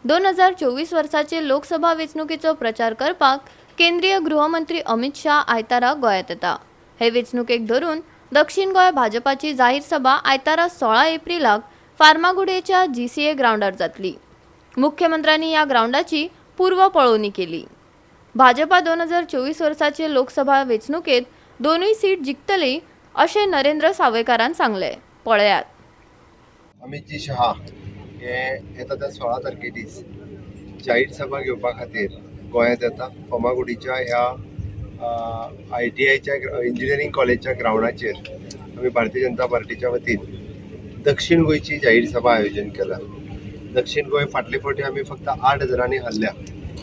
2024 वर्साचे लोकसभा वेंचणुकेचो प्रचार करपाक केंद्रीय गृहमंत्री अमित शाह आयतारा गोंयांत येता. हे वेंचणुकेक धरून दक्षिण गोंय भाजपाची जाहीर सभा आयतारा 16 एप्रिलाक फार्मागुडेच्या जीसीए ग्रावंडार जातली. मुख्यमंत्र्यांनी ह्या ग्रावंडाची पूर्व पळोवणी केली. भाजपा 2024 वर्साचे लोकसभा वेंचणुकेत दोनूय सीट जिखतली अशें नरेंद्र सावयकारान सांगलें. पळयात. अमितजी शहा हे येता त्या 16 तारखे दीस जाहीर सभा घेवपा खातीर गोंयांत येता. फर्मागुडीच्या ह्या आयटीआयच्या इंजिनियरींग कॉलेजच्या ग्रावंडाचेर आमी भारतीय जनता पार्टीच्या वतीन दक्षिण गोंयची जाहीर सभा आयोजन केला. दक्षिण गोंय फाटले फावटी आमी फक्त 8 हजारांनी हरल्या.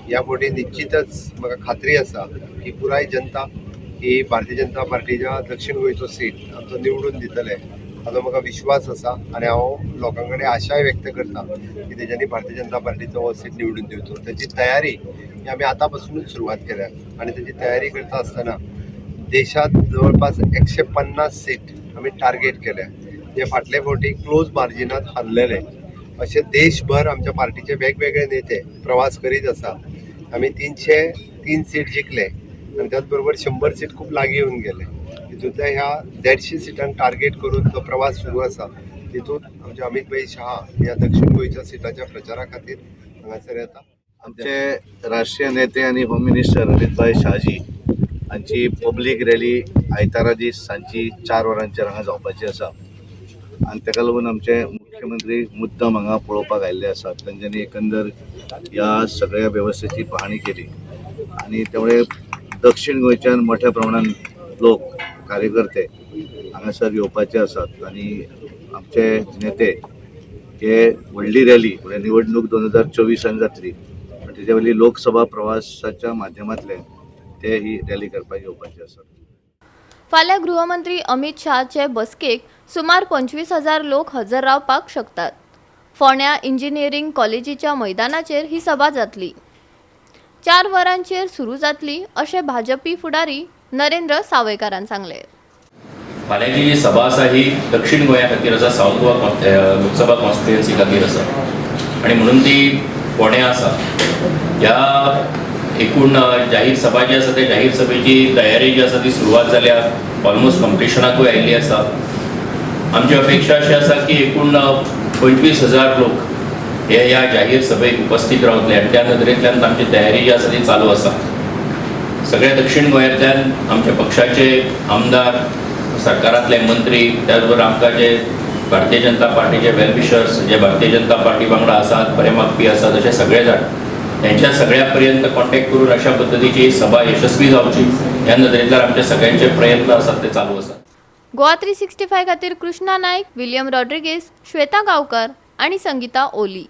ह्या फावटी निश्चितच म्हाका खात्री आसा की पुराय जनता ही भारतीय जनता पार्टीच्या दक्षिण गोंयचो सीट आमचो निवडून दितले हाजो म्हाका विश्वास आसा आनी हांव लोकां कडेन आशाय व्यक्त करता की तेज्यांनी भारतीय जनता पार्टीचो हो सीट निवडून दिवचो. ताची तयारी ही आमी आतां पासुनूच सुरवात केल्या आनी ताची तयारी करता आसतना देशांत जवळपास 150 सीट आमी टार्गेट केल्या, जे फाटले फावटी क्लोज मार्जिनात हरलेले. अशे देशभर आमच्या पार्टीचे वेगवेगळे नेते प्रवास करीत आसा. आमी 303 सीट जिखले आनी त्याच बरोबर 100 सीट खूब लागीं येवन गेले. तितूंतल्या ह्या 150 सिटांक टार्गेट करून जो प्रवास सुरू आसा, तितूंत आमचे अमित भाई शहा ह्या दक्षिण गोंयच्या सिटाच्या प्रचारा खातीर हांगासर येता. आमचे राष्ट्रीय नेते आनी होम मिनिस्टर अमितभाई शहाजी हांची पब्लीक रॅली आयतारा दीस सांजची 4 वरांचेर हांगा जावपाची आसा आनी ताका लागून आमचे मुख्यमंत्री मुद्दम हांगा पळोवपाक आयिल्ले आसात. तांच्यांनी एकंदर ह्या सगळ्या वेवस्थेची पाहणी केली आनी त्यामुळे दक्षिण गोंयच्यान मोठ्या प्रमाणात लोक, कार्यकर्ते हांगासर येवपाचे आसात आनी आमचे नेते हे व्हडली रॅली, म्हणजे निवडणूक 2024 जातली, पण तेच्या वयली लोकसभा प्रवासाच्या माध्यमांतल्यान ते ही रॅली करपाक येवपाचे आसात. फाल्यां गृहमंत्री अमित शहाचे बसकेक सुमार 25,000 लोक हजर रावपाक शकतात. फोंड्या इंजिनियरींग कॉलेजीच्या मैदानाचेर ही सभा जातली. 4 वरांचेर सुरू जातली अशें भाजपी फुडारी नरेंद्र सावयकारान सांगलें. फाल्यांची जी सभा आसा ही दक्षिण गोंया खातीर आसा, सावथ गोवा लोकसभा कॉन्स्टिट्युएन्सी खातीर आसा आनी म्हणून ती फोंड्यां आसा. ह्या एकूण जाहीर सभा जी आसा, त्या जाहीर सभेची तयारी जी आसा ती सुरवात जाल्या, ऑलमोस्ट कंप्लिशनाकूय आयिल्ली आसा. आमची अपेक्षा अशी आसा की एकूण 25,000 लोक हे ह्या जाहीर सभेक उपस्थित रावतले आनी त्या नदरेंतल्यान आमची तयारी जी आसा ती चालू आसा. सगळ्या दक्षिण गोंयांतल्यान आमच्या पक्षाचे आमदार, सरकारांतले मंत्री, त्याच बरोबर आमकां जे भारतीय जनता पार्टीचे वेलविशर्स, जे भारतीय जनता पार्टी वांगडा आसात, बरे मागपी आसात, अशे सगळे जाण, त्यांच्या सगळ्या पर्यंत कॉन्टॅक्ट करून अशा पद्दतीची ही सभा यशस्वी जावची ह्या नदरेंतल्यान आमचे सगळ्यांचे प्रयत्न आसात ते चालू आसात. गोवा 365 खातीर कृष्णा नायक, विलियम रॉड्रिगेस, श्वेता गांवकर आनी संगीता ओली.